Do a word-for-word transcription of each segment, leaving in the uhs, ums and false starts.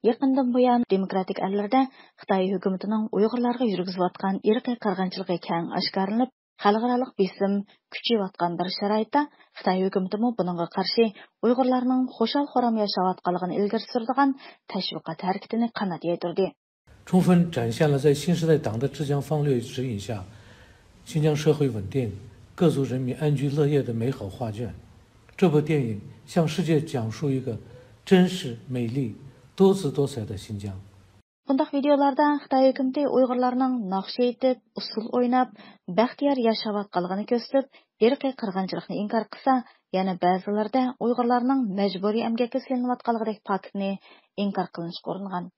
يېقىندىن بۇيان، دېموكراتىك ئەللەردە خىتاي ھۆكۈمىتىنىڭ ئۇيغۇرلارغا يۈرگۈزۈۋاتقان ئىرقىي قىرغىنچىلىقى كەڭ ئاشكارىلىنىپ، خەلقئارالىق بېسىم كۈچىيىۋاتقان بىر شارائىتتا، خىتاي ھۆكۈمىتىمۇ بۇنىڭغا قارشى ئۇيغۇرلارنىڭ خۇشال-خۇرام ياشاۋاتقانلىقىنى ئىلگىرى سۈرىدىغان تەشۋىقات ھەرىكىتىنى قانات يايدۇردى. 充分展现了在新时代党的治疆方略指引下，新疆社会稳定、各族人民安居乐业的美好画卷。这部电影向世界讲述一个真实、美丽、多姿多彩的新疆。 بۇنداق ۋىدىيولاردا خىتاي ھۆكۈمىتى ئۇيغۇرلارنىڭ ناخشا ئېيتىپ، ئۇسسۇل ئويناپ، بەختىيار ياشاۋاتقانلىقىنى كۆرسىتىپ، ئىرقىي قىرغىنچىلىقنى ئىنكار قىلسا، يەنە بەزىلىرىدە ئۇيغۇرلارنىڭ مەجبۇرىي ئەمگەككە سېلىنىۋاتقانلىقىدەك پاكىتنى ئىنكار قىلىنىشقا ئۇرۇنغان.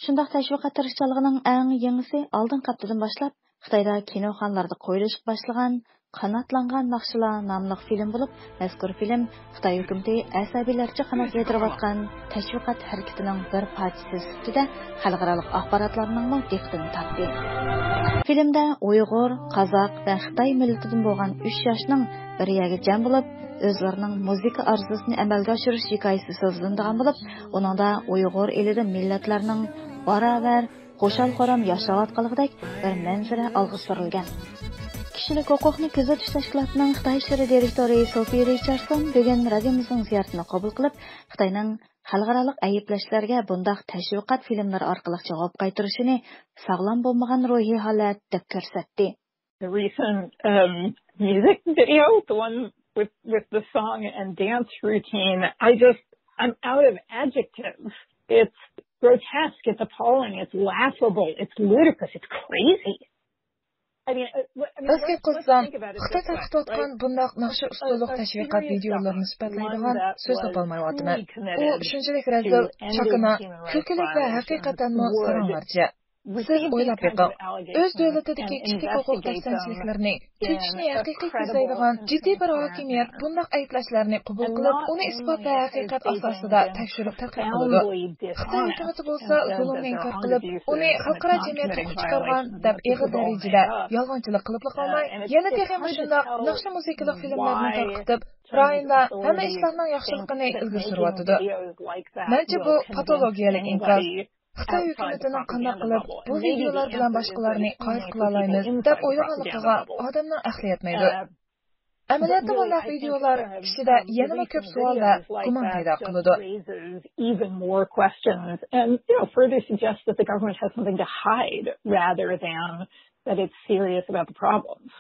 شۇنداق تەشۋىقات تىرىشچانلىقىنىڭ ئەڭ يېڭىسى ئالدىنقى ھەپتىدىن باشلاپ خىتايدا كىنوخانىلاردا قويۇلۇشقا باشلىغان قاناتلانغان ناخشىلار ناملىق فىلىم بولۇپ، مەزكۇر فىلىم خىتاي ھۆكۈمىتى ئەسەبىيلەرچە قانات يايدۇرۇۋاتقان تەشۋىقات ھەرىكىتىنىڭ بىر پارچىسى سۈپىتىدە خەلقئارالىق ئاخباراتلارنىڭمۇ دىققىتىنى تارتتى. فىلىمدە ئۇيغۇر، قازاق ۋە خىتاي مىللىتىدىن بولغان ئۈچ ياشنىڭ بىر يەرگە جەم بولۇپ، ئۆزلىرىنىڭ مۇزىكا ئارزۇسىنى ئەمەلگە ئاشۇرۇش ھېكايىسى سۆزلىنىدىغان بولۇپ، ئۇنىڭدا ئۇيغۇر ئېلىدە مىللەتلەرنىڭ باراۋەر، خۇشال-خۇرام ياشاۋاتقانلىقىدەك بىر مەنزىرە ئالغا سۈرۈلگەن. كىشىلىك ھوقۇقنى كۆزىتىش تەشكىلاتىنىڭ خىتاي ئىشلىرى دىرېكتورى سوفى رىچاردسون بۈگۈن رادىيومىزنىڭ زىيارىتىنى قوبۇل قىلىپ، خىتاينىڭ خەلقئارالىق ئەيىبلەشلەرگە بۇنداق تەشۋىقات فىلىملىرى ئارقىلىق جاۋاب قايتۇرۇشىنى ساغلام بولمىغان روھىي ھالەت دەپ كۆرسەتتى. The recent um, music video, the one with with the song and dance routine, I just I'm out of adjectives. It's grotesque, it's appalling, it's laughable, it's ludicrous, it's crazy. ئەسكە قىلسام، خىتاي تارقىتىۋاتقان بۇنداق ناخشا ئۇسسۇللۇق تەشۋىقات ۋىدىيولىرىنى سۈپەتلەيدىغان سۆز تاپالمايۋاتىمەن. ئۇ شۇنچىلىك رەزىل، چاكىنا، كۈلكىلىك ۋە ھەقىقەتەنمۇ ساراڭلارچە. سىز ئويلاپ بېقىڭ، ئۆز دۆلىتىدىكى كىشىلىك ھوقۇق دەپسەندىچىلىكلىرىنى تۈگىتىشنى ھەقىقىي كۆزلەيدىغان جىددىي بىر ھاكىمىيەت بۇنداق ئەيىبلەشلەرنى قوبۇل قىلىپ، ئۇنى ئىسپات ۋە ھەقىقەت ئاساسىدا تەكشۈرۈپ تەتقىق قىلىدۇ. خىتاي ھۆكۈمىتى بولسا زۇلۇمنى ئىنكار قىلىپ، ئۇنى خەلقئارا جەمئىيەت يوققا چىقارغان دەپ ئېغىر دەرىجىدە يالغانچىلىق قىلىپلا قالماي، يەنە تېخى مۇشۇنداق ناخشا مۇزىكىلىق فىلىملەرنى تارقىتىپ، رايوندا ھەممە ئىشلارنىڭ ياخشىلىقىنى ئىلگىرى سۈرۈۋاتىدۇ. مەنچە بۇ پاتولوگىيەلىك ئىنكاس. خىتاي ھۆكۈمىتىنىڭ قانداق قىلىپ بۇ ۋىدىيولار بىلەن باشقىلارنى قايىل قىلالايمىز دەپ ئويلىغانلىقىغا ئادەمنىڭ ئەقلى يەتمەيدۇ. ئەمەلىيەتتە بۇنداق ۋىدىيولار كىشىدە يەنىمۇ كۆپ سوئال ۋە گۇمان پەيدا قىلىدۇ. Even more questions and you know further suggests that the government has something to hide rather than that it's serious about the problems.